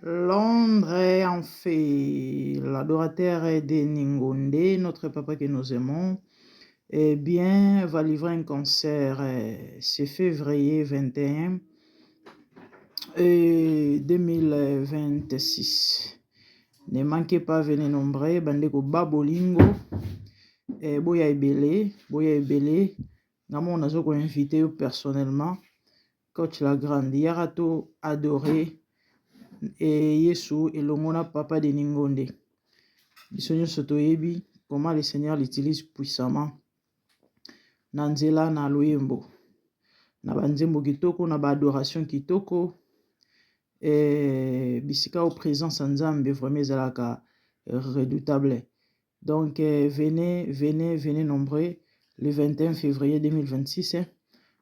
Londres en fait l'adorateur de Ningonde, notre papa que nous aimons, eh bien, va livrer un concert eh, ce février 21 et 2026. Ne manquez pas, venez nombreux, bandeko babolingo, eh, boya ebele, boya ebele. Nga moko nazo ko inviter yo personnellement, coach la grande, yaka to adorer et Yesu elongo na papa Denis Ngonde. Biso nyonso toyebi comment le Seigneur l'utilise puissamment na nzela na loyembo, na ba nzembo kitoko, na ba adoration kitoko, eh, bisika oyo présence ya Nzambe vraiment ezalaka redoutable. Donc eh, venez, venez, venez nombreux le 21 février 2026 eh,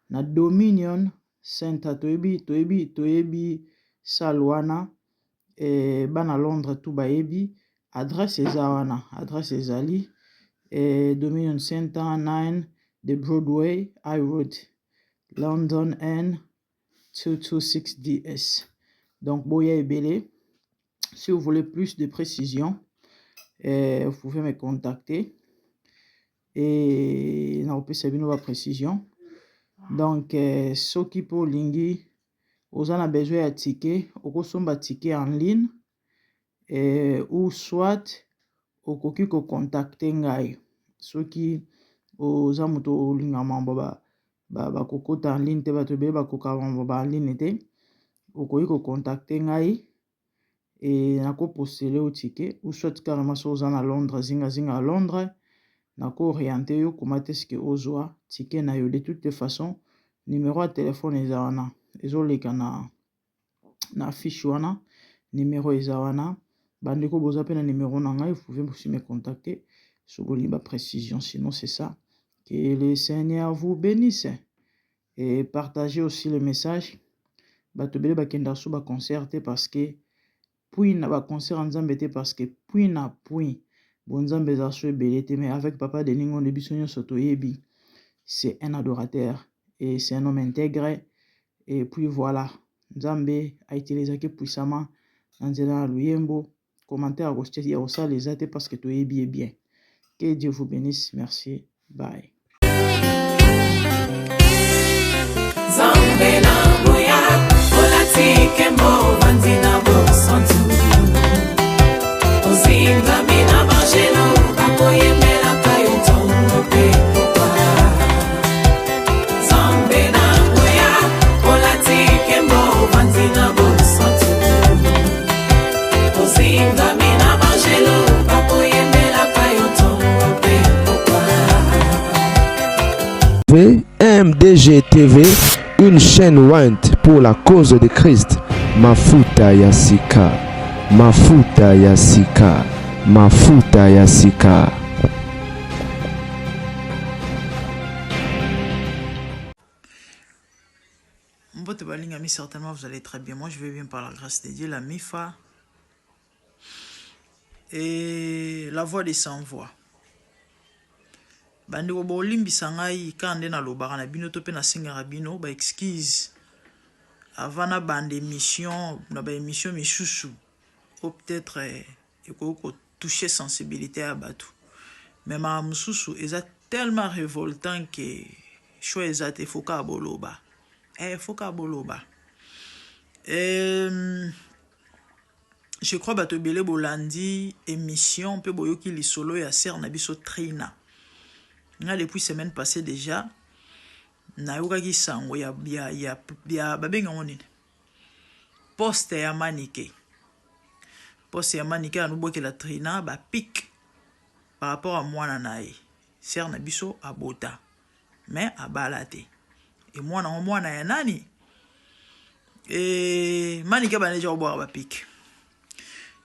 na Dominion Center. Toyebi, toyebi, toyebi salle wana eh, bana Londres tout bayebi adresse eza wana, adresse ezali eh, Dominion Center 9 the Broadway High Road London N 226DS. Donc boya ebele. Si vous voulez plus de précisions, eh, vous pouvez me contacter et nakopesa bino ba précision. Donc eh, soki mpe olingi oza na besoin ya ticket, okosomba ticket en ligne eh, ou soit okoki kocontacte ngai soki oza moto olinga mambo bakokota en ligne te, bato ebele bakoka mambo ba en ligne te, okoki kocontacte ngai e nakopostele yo ticket ou soit carrément soki oza na Londres, zingazinga ya Londres, nako oriente yo comment est-ce que ozwa ticket na yo. De toutes les façons, numéro ya telefone eza wana, ezoleka na affiche wana, numéro eza wana. Bandeko boza mpe na numéro na ngai, vous pouvez aussi me contacter soki bolingi ba précision. Sinon c'est ça, que le Seigneur vous bénisse et partagez aussi le message. Bato ebele bakendaka so baconcert te parce que puis na baconcert ya Nzambe te, parce que puis na puis bonzambe ezala so ebele te. Mais avec papa Denis Ngonde, biso nyonso toyebi, c'est un adorateur et c'est un homme intègre. Et puis voilà, Nzambe autilisaki puissamment na nzela ya loyembo. Commentaire ya kosala eza te parce que toyebi ye bien. Que Dieu vous bénisse. Merci, bye. Nzambe na nguya, olati nkembo, ovandi na bosantu, ozingami na bangelo bakoyembelaka yo ntongo mpe pokwa. Nzambe na nguya, olati nkembo, ovandi na bosantu, ozingami na bangelo bakoyembelaka yo ntongo mpe pokwa. MDG TV, une chaîne ointe pour la cause de Christ. Mafuta ya sika, Mafuta ya sika, Mafuta ya sika. Mbote balingami, certainement vous allez très bien. Moi je vais bien par la grâce de Dieu, la MIFA et la voix des sans-voix. Bandeko, bolimbisa ngai kaka nde nalobaka na bino to mpe nasengaka bino baexcuse avant na banda émission na baémission misusu oyo peut-être ekoki kotouche sensibilité ya bato. Mais makambo mosusu eza tellement révoltant que choix eza te, faut kaka boloba, faut kaka boloba. Je crois bato ebele bolandi émission mpe boyoki lisolo ya sœur na biso Trina. Nga depuis semaine passée déjà nayokaki sango ya babengango nini, poste ya Manike, poste ya Manike anobwakela Trina bapiques par rapport à mwana na ye. Sœur na biso abota mais abala te. E mwana ngo, mwana ya nani? E Manike abanda deja kobwaka bapiques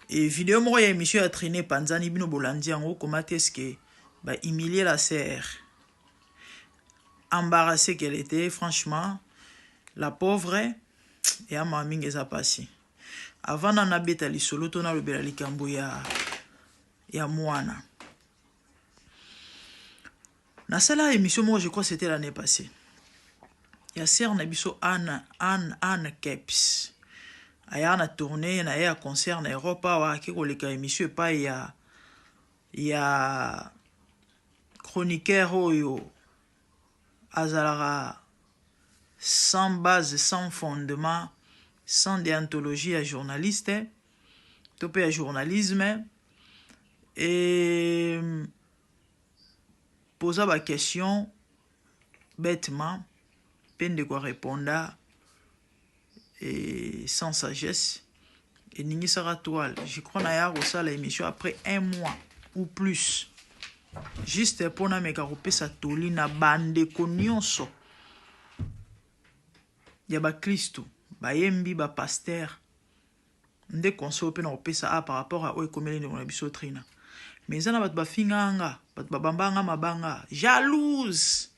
e video moko ya émission ya Trina epanzani, bino bolandi yango. Comment est-ce que bahumilie la sœur, embarrassée qu'elle était? Franchement, la pauvre, eya mawa mingi, eza mpasi. Avant na nabeta lisolo to nalobela likambo ya mwana, nasala émission moko, je crois c'était l'année passée, ya sœur na biso Anne, Anne, Anne Keps. Ayaka na tournée na ye ya concert na Europe awa, ake koleka émission epai ya chroniqueur oyo azalaka sans base, sans fondement, sans déontologie ya journaliste to mpe ya journalisme, et posa ba question bêtement mpe ndeko areponda et sans sagesse, eningisaka toile. Je crois naya kosala émission après un mois ou plus, juste mpona meka kopesa toli na bandeko nyonso ya baklisto, bayembi, bapasteur, nde conseil mpe na kopesa a par rapport a oyo ekomeli ndeko na biso Trina. Mais eza na bato bafingaka nga, bato babambaka nga mabanga, jalouse.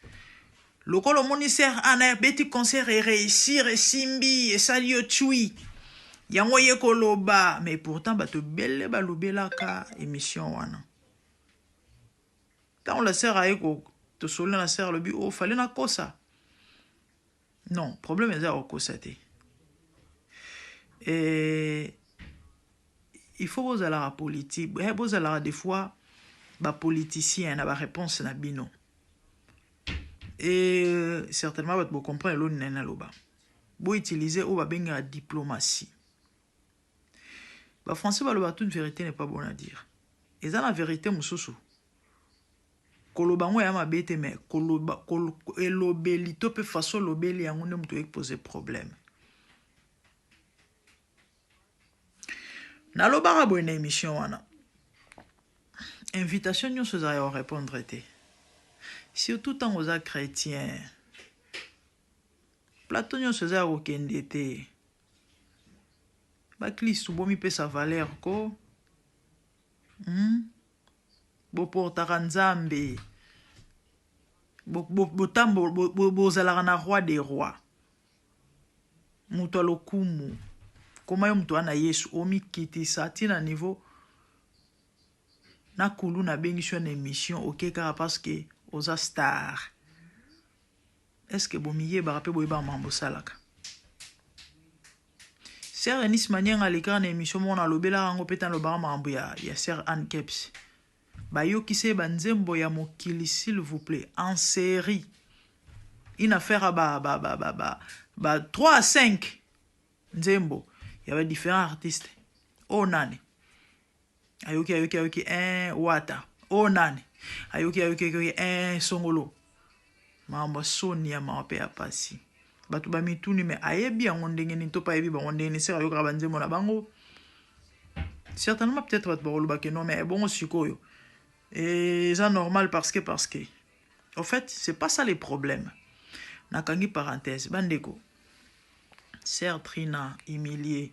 Lokola omoni sœur Ana abeti concert, eréussir, esimbi, esali yo tui yango ye koloba. Mais pourtant bato ebele balobelaka émission wana. Ntango la sœur aye tosoli na sœur, alobi: "O fale nakosa." Non, problème eza ya kokosa te. Il faut bozalaka politique, bozalaka des fois bapoliticien na baréponse na bino. Et certainement bato bocomprendre eloni nani naloba. Boutiliser oyo babengaka diplomatie. Bafrançais baloba: "Toute vérité n'est pas bonne à dire." Eza na vérité mosusu, koloba yango ya mabe te, mais koloba elobeli to mpe façon olobeli yango nde moto ekopose problème. Nalobaka boye na émission wana: invitation nyonso ezala ya korépondre te, surtout ntango oza chrétien. Plateau nyonso eza ya kokende te. Baklistu, bomipesa valeur ko, Boportaka Nzambe, bozalaka na roi des rois, moto ya lokumu. Koma yo moto wana Yesu, omikitisa ntina niveau na kulu nabengisi yo na émission, oke kaka parce que oza star. Est ce que bomiyebaka mpe boyebaka makambo osalaka? Sœur Enis Manianga alekaka na émission moko, nalobelaka yango mpe, nalobaka makambo ya sœur Anne Keps. Bayokisi ye banzembo ya mokili, s'il vous plaît, en série, une affaire ya ba 3 à 5 nzembo ya ba différents artistes. Oyo nani ayoki, ayoki, ayoki un wata, oyo nani ayoki, ayoki, ayoki un songolo. Makambo ya soni, ya mawa mpe ya pasi. Bato bamituni: me ayebi yango ndenge nini? To mpe ayebi bango ndenge nini? Seke ayokaka banzembo na bango certainement. Peut-être bato bakolobake: "Non, mais ebongo sikoyo eza normal parce que au fait c'est pas ça les problèmes." Nakangi parenthèse. Bandeko, sœur Trina humilie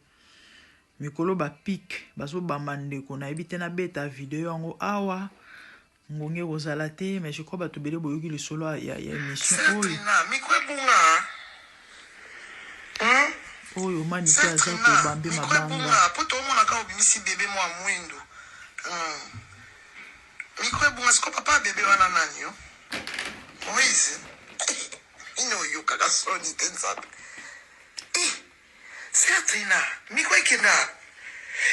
mikolo, bapike bazobamba ndeko. Nayebi te, nabeta video yango awa, ngonge ekozala te, mais je crois bato ebele boyoki lisolo ya émission oyo. Oyo Manike aza kobambe mabanga. Po tomonaka obimisi bebe mwa mwindu, mikro ebunga. Siko papa bebe wana nani? Yo Moïse, ino oyokaka soni te? Nzambe! Sœur Trina, mikro ekenda,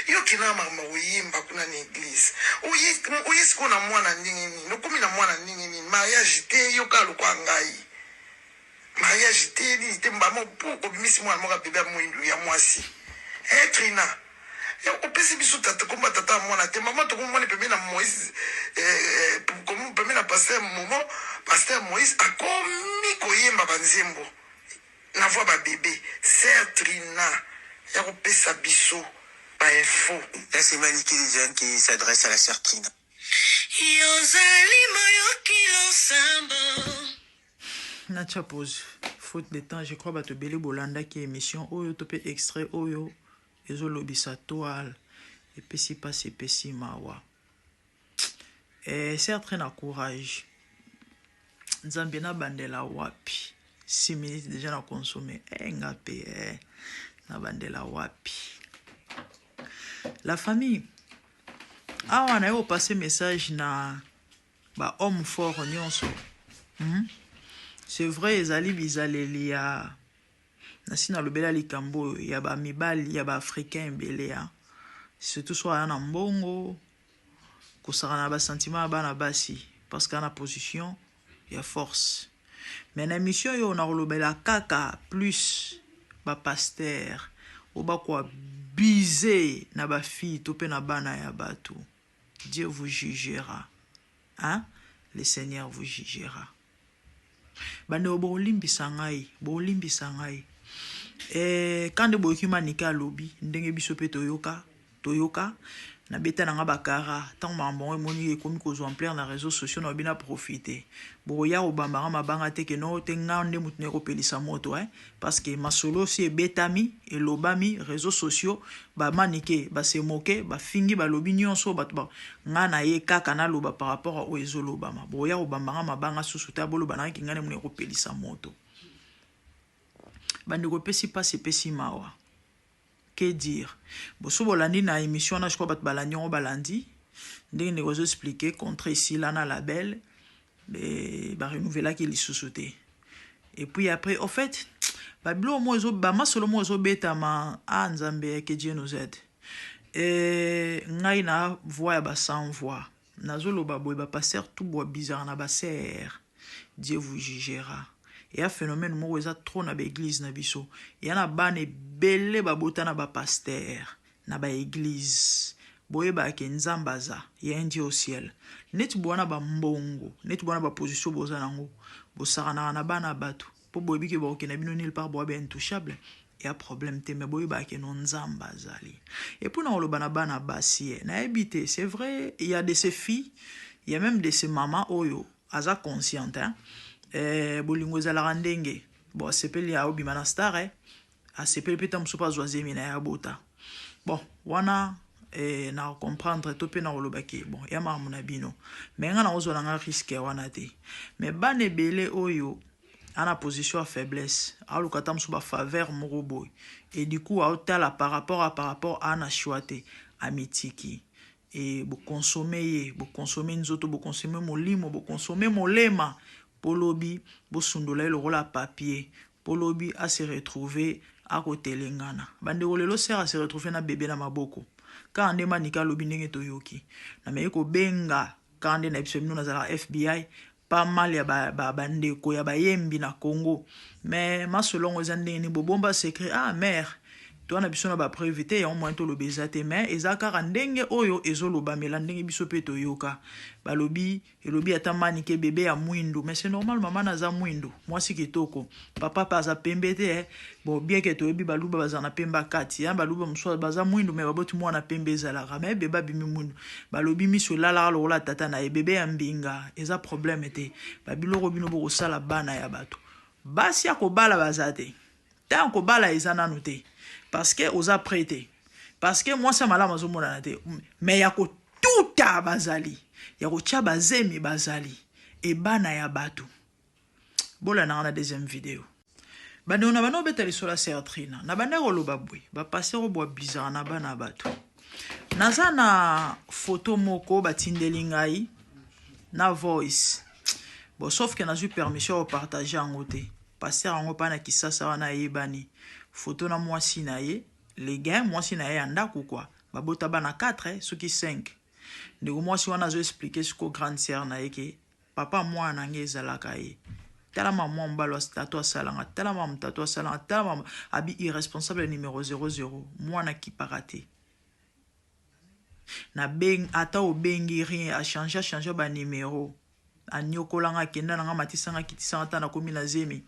yo okenda makambo koyemba kuna na église. Oye sikoyo na mwana ndenge nini? Okomi na mwana ndenge nini? Mariage te, yoka lokwa ngai, mariage te, nini te, mbama po obimisi mwana moko ya bebe ya mwindu ya mwasi. E Trina, opesi biso tata, komba tata ya mwana te. Mama, tokomona pembeni na Moïse, pembeni na pasteur Momo. Pasteur Moïse akomi koyemba banzembo na voix babebe. Sœur Trina, ya kopesa biso bainfo. Là, c'est Maniké Jeanne qui s'adresse à la sœur Trina. Yozali moyoki losambo. Natia pause, faute de temps. Je crois bato ebele bolandaki émission oyo to mpe extrait oyo ezolobisa toile. Epesi mpasi, epesi mawa. Sœur Trina, courage. Nzambe, nabandela wapi? 6 minutes déjà na consomme. Nga mpe nabandela wapi? La famille, awa naye kopase message na bahomme fort nyonso, C'est vrai, ezali bizaleli ya Nasi nalobela likambo oyo ya ba mibali ya ba africain ebele ya surtout so aya na mbongo kosakana na ba sentiment ya bana basi parce que na position ya force. Mais na émission oyo nakolobela kaka plus ba pasteur oyo bako abuser na ba fille to pe na bana ya bato. Dieu vous jugera. Hein? Le Seigneur vous jugera. Bandeko bokolimbisa ngai, bokolimbisa ngai. Eh, kande boyoki Manike alobi ndenge biso pe toyoka, toyoka nabeta na nga bakara ntango makambo yango emoni ekomi kozwa ampleur na réseaux sociaux na bina profite bokoya kobamba nga mabanga te ke no te nga nde moto naye kopelisa moto eh? Parce que masolo si ebetami elobami réseaux sociaux ba manike ba se moquer ba fingi balobi nyonso bato ba nga na ye kaka naloba par rapport à oyo ezolobama boya kobamba nga mabanga susu te boloba na nga nde moto kopelisa moto. Bandeko, epesi mpasi, epesi mawa. Que dire? Boso bolandi na émission wana, je crois bato balandi yango, balandi ndenge ndeko azoexpliquer contrat esila na label, barenouvelaki lisusu te. Et puis après, au fait, babiloko mo ezo bamasolo mo ezobetama. A Nzambe, que Dieu nous aide. E ngai na voix ya ba sans voix nazoloba boye: bapasteur tout boa bizarre na basœur, Dieu vous jugera. Eya phénomène moko eza trop na baéglise na biso. Eya na bana ebele babota na bapasteur na baéglise. Boyebaka Nzambe aza ya un Dieu au ciel. Neti bowana bambongo, neti bowana baposition boza nango, bosakanaka na bana bato mpo boyebi ke bakokenda bino nulle part, boya baintouchable, ya problème te. Me boyebaka no Nzambe azali. Et puis na koloba na bana basi ye nayebi te, c'est vrai, il y a de ces filles, il y a même de ces mamans oyo aza consciente, hein? Bolingo ezalaka ndenge bon asepeli aobima na star, eh? Asepeli mpe ta mosusu mpe azwa zemi na ye abota. Bon, wana na comprendre to mpe na kolobaki bon ya makambo na bino, me nga nakozwa na nga risque wana te. Me bana ebele oyo ana position ya faiblesse, aluka ata mosusu bafaveur moko boye, et du coup aotala par rapport ana choix te, amitiki e bokonsome ye, bokonsome nzoto, bokonsome molimo, bokonsome molema, mpo lobi bosundola ye lokola papier, mpo lobi ase retrouve akotelengana. Bandeko, lelo sœur ase retrouve na bebe na maboko kaka nde Manika alobi ndenge toyoki. Nameki kobenga kaka nde na biso bino nazalaka FBI pas mal ya bandeko ya bayembi na Congo, mais masolongo eza ndenge nini bobomba secret? Ah mare, towana biso na bapreuve te, yango moyen toloba eza te. Mais eza kaka ndenge oyo ezolobamela, ndenge biso mpe toyoka balobi, elobi ata Manike bebe ya mwindu. Mais c'est normal, mama naza mwindu, mwasi kitoko, papa mpe aza pembe te, eh. Bon, bien ke toyebi Baluba baza na pembe kati ya Baluba mosusu baza mwindu, mais baboti mwana pembe ezalaka. Mais bebe abimi mwindu, balobi miso elalaka lokola tata na ye, bebe ya mbinga, eza problème te. Babiloko bino bokosala bana ya bato, basi ya kobala baza te, ntango kobala eza nanu te parce que oza prêt te, parce que mwasi ya malamu azomonana te. Mais ya kotuta bazali, ya kotia bazemi bazali, ebana ya bato. Bolandanga na deuxième vidéo. Bandeko, na banda obeta lisolo ya sœur Trina, na banda koloba boye: bapasteur oyo boabusaka na bana ya bato. Naza na foto moko batindeli ngai na voice. Bon, sauf ke nazwi permission ya kopartage yango te. Pasteur yango mpa na Kisasa wana ayebani. Foto na mwasi na ye, le gars, mwasi na ye ya ndako kua, babota bana 4 soki 5. Ndeko mwasi wana azoexpliquer siko grande sœur na ye ke papa mwana na ngai ezalaka ye. Tala mama, mwa mobali tata asalanga, tala mama, tata asalanga, tala mama abi irresponsable numéro 00. Mwana kipaka te na beng, ata obengi rien, achange, achange banimero, anyokolanga, akenda nanga, matisanga, akitisanga, ata nakomi na zemi.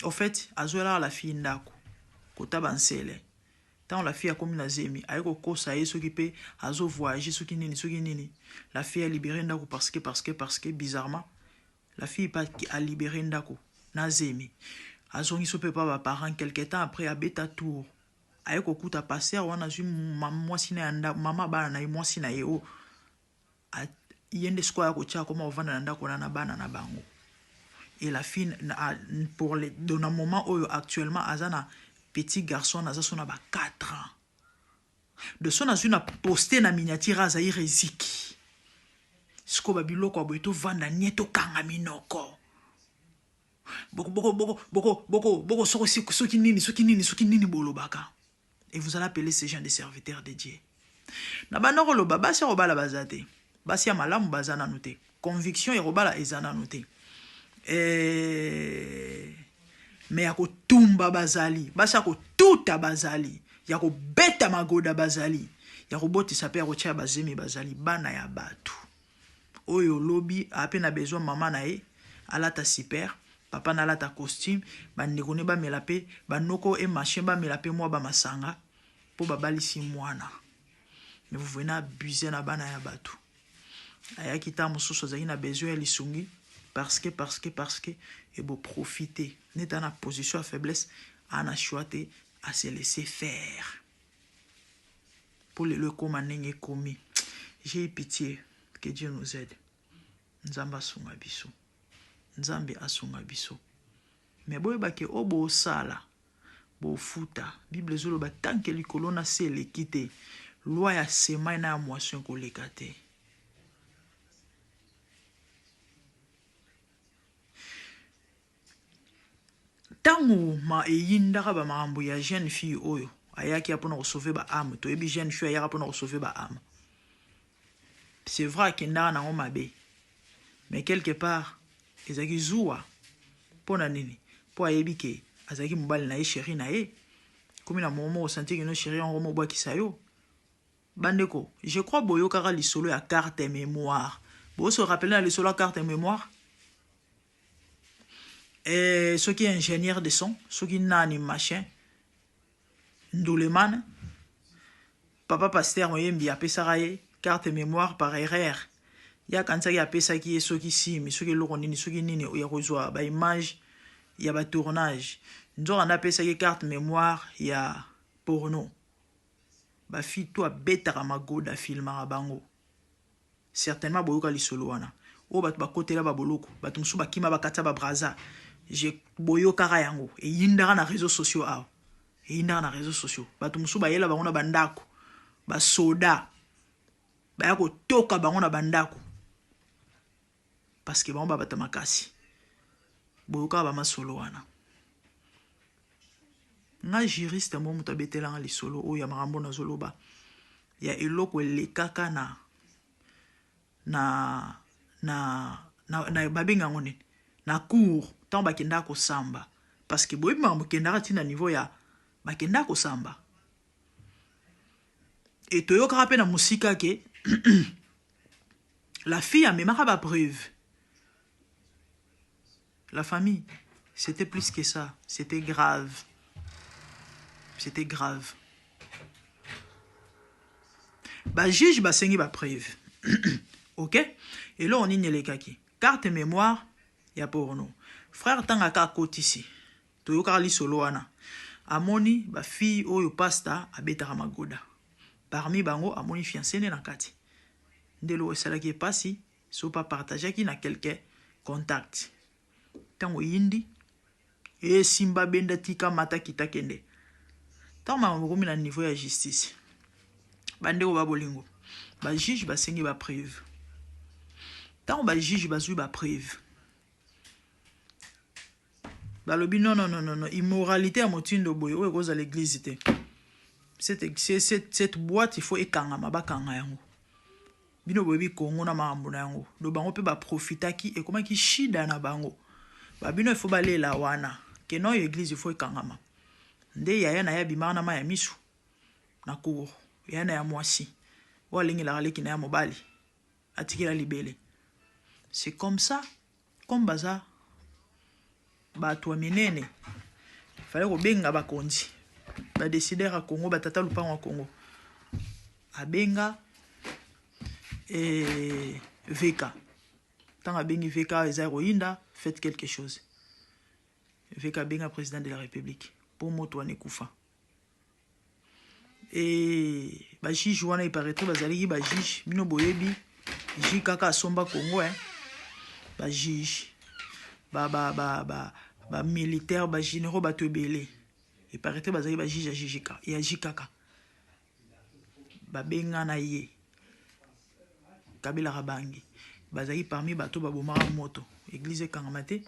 Au fait, azwelaka la fille ndako kota bansele. Ntango la fille akomi na zemi, aye kokosa ye soki mpe azovoyage, soki nini, soki nini. La fille alibere ndako parce que bizarrement la fille mpe alibere ndako na zemi, azongisi mpe pa baparent. Quelque temps après, abeta tour, aye kokuta pasteur wana azwi mwasi na ya mama bana na ye, mwasi na ye oyo ye nde sikoyo aya kotia, akoma kovanda na ndako wana na bana na bango. Et la fille pour les, na moment oyo actuellement aza na petit garçon, aza so na ba 4 ans de so. Nazwi na poste na miniature azali reziki. Sikoyo babiloko ya boye, tovanda nie, tokanga minoko. Boko boko boko boko boko boko soki soki nini soki nini soki nini bolobaka. Et vous allez appeler ces gens des serviteurs de Dieu. Na banda koloba basi ya kobala baza te. Basi ya malamu baza nanu te. Conviction ya kobala eza nanu te. Eh, mais ya kotumba bazali, basi ya kotuta bazali, ya kobeta magoda bazali, ya kobotisa pe ya kotia bazemi bazali, bana ya batu. Oyo lobi ape na besoin mama na ye alata super, papa na alata costume, ba ndeko ne bamela pe, ba noko et machin bamela pe mwa ba masanga po babalisi mwana. Mais vous venez abuser na bana ya batu. Ayaki ta mosusu azalaki na besoin ya lisungi parce que parce que parce que et bo profiter neti na position ya faiblesse ana choix te a se laisser faire. Po lelo ekoma ndenge ekomi. J'ai eu pitié. Que Dieu nous aide. Nzambe asunga biso. Nzambe asunga biso. Mais boyeba ke oyo bosala bofuta. Bible ezoloba tant que likolo na se eleki te, loi ya semaille na ya moisson ekoleka te. Tango ma eyindaka ba makambo ya jeune fille oyo ayaki ya pona ko sauver ba ame, toyebi jeune fille ayaka pona ko sauver ba ame. C'est vrai akendaka nango mabe, mais quelque part ezalaki zuwa. Pona nini? Po ayebi ke azalaki mobali na ye, chéri na ye. Komi na moment moko sentir que no chéri yango mobwakisa yo. Bandeko, je crois boyokaka lisolo ya carte mémoire. Bo se rappeler na lisolo ya carte mémoire? Eh, soki ingénieur de son, soki nani machin, nduleman, papa pasteur moyembi apesaka ye carte mémoire par erreur. Ye akanisaki apesaki ye soki simi, soki eloko nini, soki nini ya kozwa ba image ya ba tournage. Nzoka nde apesaki carte mémoire ya porno. Ba fille tout abetaka magoda filmaka bango. Certainement boyoka lisolo wana. Oyo bato bakotela ba boloko, bato mosusu bakima bakatisa ba Brazza. Je boyokaka yango, eyindaka na réseaux sociaux awa. Eyindaka na réseaux sociaux. Bato mosusu bayela bango na bandako, ba soda baya kotoka bango na bandako. Parce que bango babata makasi. Boyokaka ba masolo wana. Nga juriste mo moto abetelanga lisolo oyo ya makambo nazoloba ya eloko elekaka na na na na, na babenga yango nini na cour ntango bakendaka kosamba parce que boyebi makambo ekendaka ti na niveau ya bakendaka kosamba e toyokaka mpe na mosika ke la fille amemaka ba preuve. La famille, c'était plus que ça, c'était grave, c'était grave. Ba juge basengi ba preuve. Ok? Eloko nini elekaki? Carte mémoire ya porno. Frère tanga ka akotisi. Toyokaka lisolo wana. Amoni ba fille oyo pasta abetaka magoda. Parmi bango amoni fiancé ne na kati. Nde eloko esalaki ye pasi. Sopa partageaki na quelques contacts. Tango eyindi, eh simba benda tika mata kita kende. Tango makambo ekomi na niveau ya justice. Bandeko ba bolingo, ba juge basengi ba preuve. Tango ba juge bazwi ba preuve, balobi non non non non, immoralité ya motindo boye oyo ekozala église te. Cette, cette, cette boîte il faut ekangama, bakanga yango. Bino boyebi Congo na makambo na yango. Do bango pe ba profitaki ekomaki shida na bango. Ba bino il faut balela wana. Que non église il faut ekangama. Nde yaya na ye abimaka na mayi ya misu na cour. Yaya na ya mwasi. Oyo alengelaka leki na ya mobali. Atikela libele. C'est comme ça. Comme baza bato ya minene fallait kobenga bakonzi ba décideur ya Congo, ba tata lupango ya Congo. Abenga et VK. Tant abengi VK eza koyinda, faites quelque chose. VK abenga président de la République pour moto wana ekufa. Et ba juge wana il paraîtrait bazalaki ba juge bino boyebi juge kaka asomba Congo hein. Ba juge ba ba ba ba ba militaire ba généraux bato ebele il paraîtrait bazalaki ba juge ya juge ya juge kaka babengana ye Kabila Kabange bazalaki parmi bato babomaka moto église ekangama te.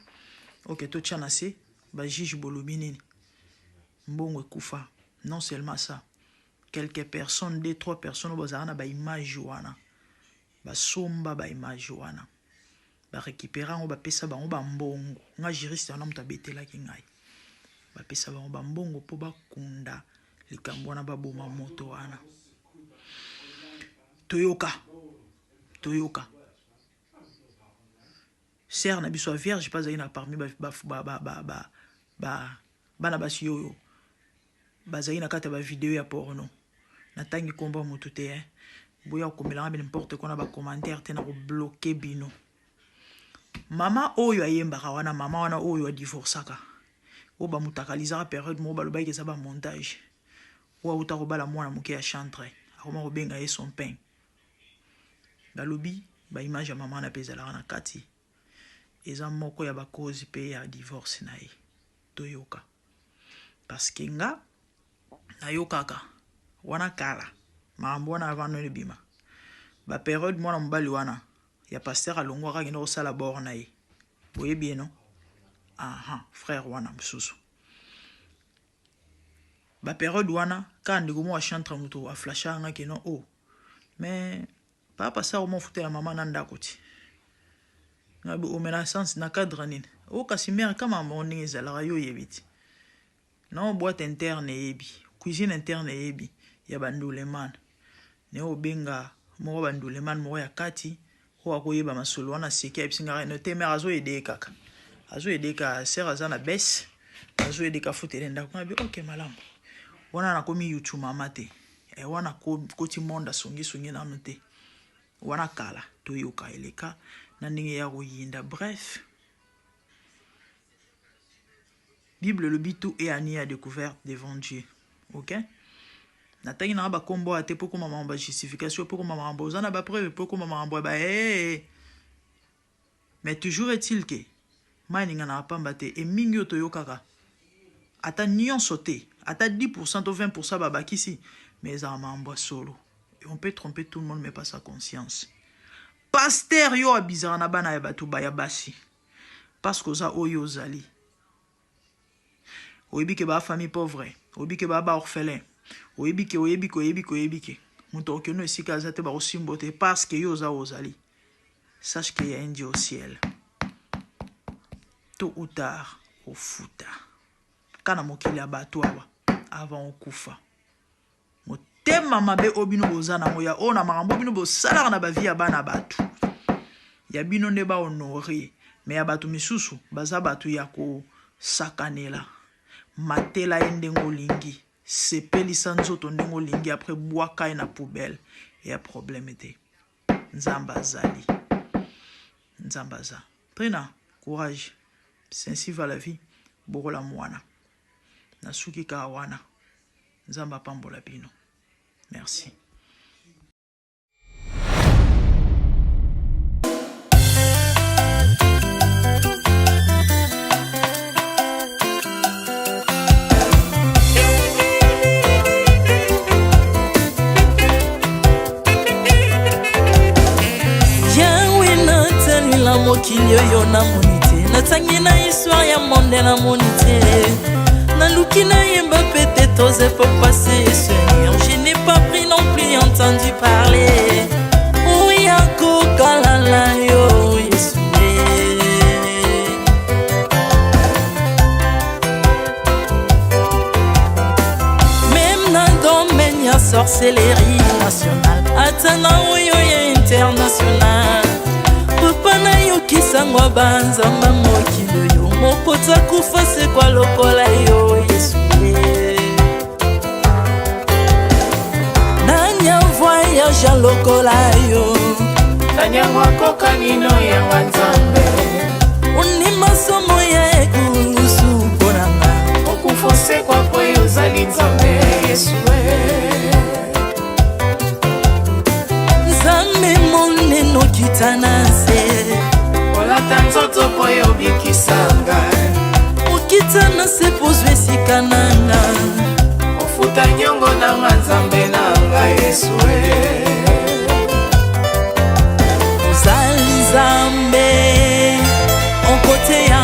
Ok, totya na se bajuge bolobi nini? Mbongo ekufa. Non seulement ça, quelques personnes, deux trois personnes oyo bazalaka na baimage wana, basomba baimage wana, barécupéra yango, bapesa bango bambongo. Nga juriste wana moto abetelaki ngai, bapesa bango bambongo mpo bakunda likambo wana, baboma moto wana. Toyoka, toyoka sœur na biso ya vierge mpe azalaki na parmi bana basi oyo bazalaki na kati ya bavideo ya porno. Natangi nkombo ya motu te, eh. Boya kokomelanga be n'importe quoi na bacommentaire te, na kobloquer bino. Mama oyo ayembaka wana, mama wana oyo adivorçaka, oyo bamutakalizaka période moko, balobaki eza bamontage, oyo auta kobala mwana moke ya chantre, akoma kobenga ye son pain. Balobi baimage ya mama wana mpe ezalaka na kati, eza moko ya bacause mpe ya divorce na ye. Toyoka, parce que nga nayokaka wana kala makambo wana avant nano ebima. Bapériode mwana mobali wana ya pasteur alongwaka, akende kosala bord na ye, boyebi ye no? Aha, frère wana mosusu. Bapériode wana kaka ndeko moko achantre, moto aflashaka nga keno o oh. Mais papa pasteur omo ofutela mama na ndako ti omela sens na cadre nini o? Kasi mare kama makambo ndenge ezalaka, yo oyebi ti na boîte interne, eyebi cuisine interne, eyebi ya banduleman ne obenga moko banduleman moko ya kati oyo akoyeba masolo wana. Seki ayebisi ngaka no te, mare azoyede kaka, azoyede kaka sœur aza na bese, azoyede ka futele ndako. Nabi ok, malamu. Wana nakomi YouTube mama te, e wana koti monde asongisongi nanu te. Wana kala, toyoka eleka na ndenge ya koyinda. Bref, Bible elobi tout est à nu à découvert devant Dieu. Ok, natangi nanga bakombo aya te mpo koma makambo ya justification, mpo koma makambo oza na bapreuve, mpo koma makambo ya ba ee. Mais toujours est-il ke mai eninganaka pamba te. E mingi oyo toyokaka, ata nyonso te, ata 10 to 20 babakisi, mais ezala makambo ya solo. Et on peut tromper tout le monde, mais pas sa conscience. Pasteur, yo abizaka na bana ya bato baya basi parce que oza oyo ozali, oyebi ke baa famille pauvre, oyebi ke baa baorphelin, oyebi ke, oyebi ke, oyebi ke, oyebi ke moto okende esika aza te, bakosimba te parce que yo oza oyo ozali. Sache qu'il y a un Dieu au ciel. Tôt ou tard ofuta kana mokili ya bato awa avant okufa. Motema mabe oyo bino boza nango ya oyo na makambo bino bosalaka na bavie ya bana bato ya bino nde bahonorer, mais ya bato misusu baza bato ya kosakanela. Matela ye ndenge olingi, sepelisa nzoto ndenge olingi, après bwaka ye na poubelle, eya problème te. Nzambe azali, Nzambe aza. Trina, courage, ainsi va la vie. Bokola mwana, nasuki kaka wana. Nzambe apambola bino, merci. Yawe, natalela mokili oyo, namoni te. Natangi na histoire ya monde, namoni te. Naluki nayemba peut-être aux époques passées, Seigneur, je n'ai pas pris non plus entendu parler oya kokalala yo Yesu. Même na domaine ya sorcellerie nationale, ata na oyo ya international, papa, nayokisango banzamba mokili oyo moko takufa sekwa lokola yo Yesu. Nani avoyage lokola yo? Nani yango akokani no yanga Nzambe? Ondima somo ya ekulusu mpo na nga. Okufa, osekwa po yo ozali Nzambe, Yesu. Nzambe monene, okita na nse. Olata nzoto po yo obikisa ngai. Okita na se po ozwa esika na nga. Ofuta niongo na nga, Nzambe na ngai, Yesu. Ozali Nzambe, okoteya.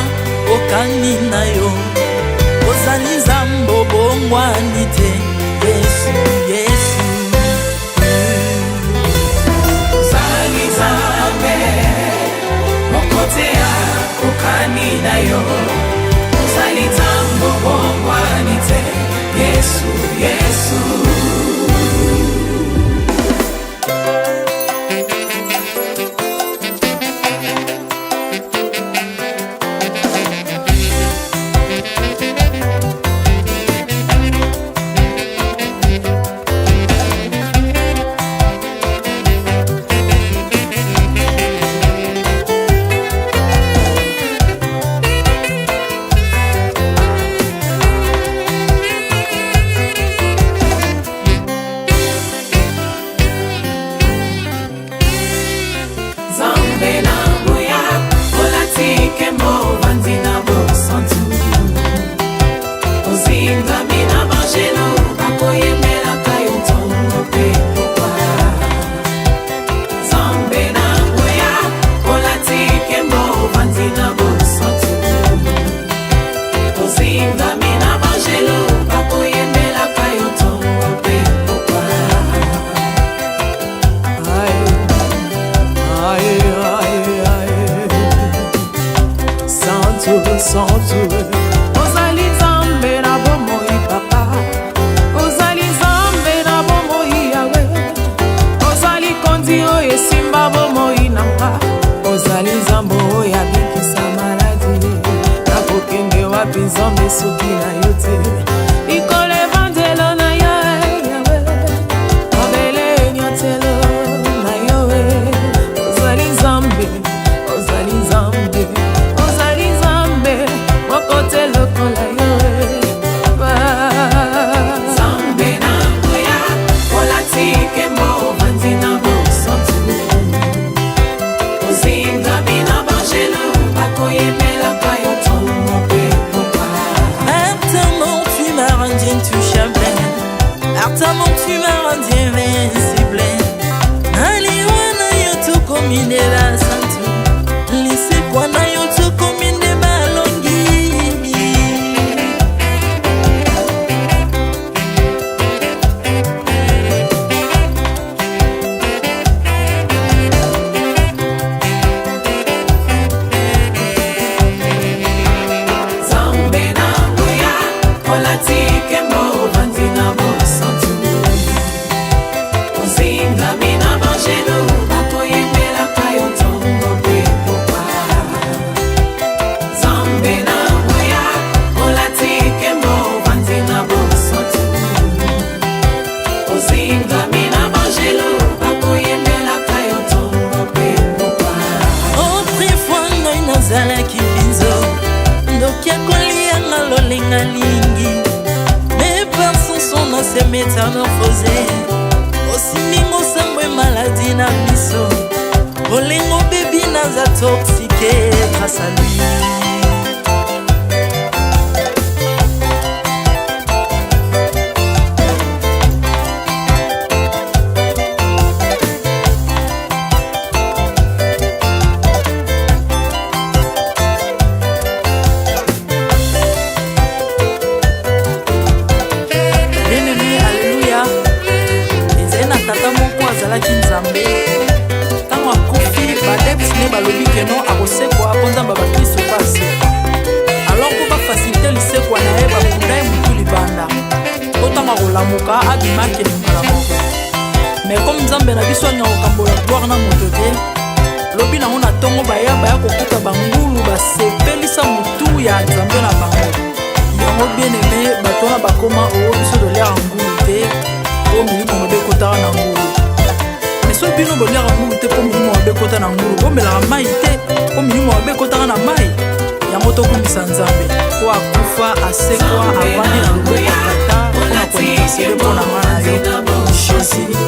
bosantu. Ozali Nzambe na bomoi papa, ozali Nzambe na bomoi Yawe, ozali kondi oyo esimba bomoi na nga, ozali Nzambe oyo abikisa maladi. Nakokende wapi Nzambe soki na yo te? Likolo evandelo na yo Yawe, mabele enyatelo na yo. Ozali Nzambe, ozali Nzambe, ozali Nzambe moko te lokola yo. Nzambe na nguya, olati nkembo, ovandi na bosantu, ozingami na banjelu bakoyembelaka yo ntongo mpe pokwa. Apparemment tu m'as rendu intouchable, Apparemment tu m'as rendu invincible. Naliwa na yo tokomi nde basantu, lisekwa na yo tokomi nde balongi. Nzambe na nguya, olati nkembo, ovandi na bosantu, ozingami na banjelu bakoyembelaka yo ntongo mpe pokwa. Nzambe na nguya, olati nkembo, ovandi na bosantu, ozingami na banjelu bakoyembelaka yo ntongo mpe pokwa. Autrefois ngai nazalaki mbinzo, ndoki akolianga lolenga lingi, mais par son son na se métamorphose, osimbi mosambo maladi na miso, bolingo bebi naza toxique grâce à lui. Bien-aimé, alleluya. Ezali na tata moko azalaki Nzambe. Ntango akufi, baadepte ne balobi keno akosekwa mpo Nzambe ya bakristo mpe asekwa. Alors mpo bafacilite lisekwa na ye, bakunda ye motu libanda, mpo ntango akolamuka abima akende mbala moko. Mais comme Nzambe na biso alingaka kokambola gloire na moto te, lobi nango na ntongo baya baya kokuta bangulu basepelisa motu ya Nzambe na bango. Yango bien aimé, bato wana bakoma oo biso toliaka ngulu te mpo milimo mabe ekotaka na ngulu. Mais soki bino boliaka ngulu te mpo milimo mabe ekota na ngulu, bomelaka mai te mpo milimo mabe ekotaka na mai. Yango tokumbisa Nzambe mpo akufa, asekwa, avandi na loboko ya Tata mpona kointercede mpo na nga na yo. Jésus.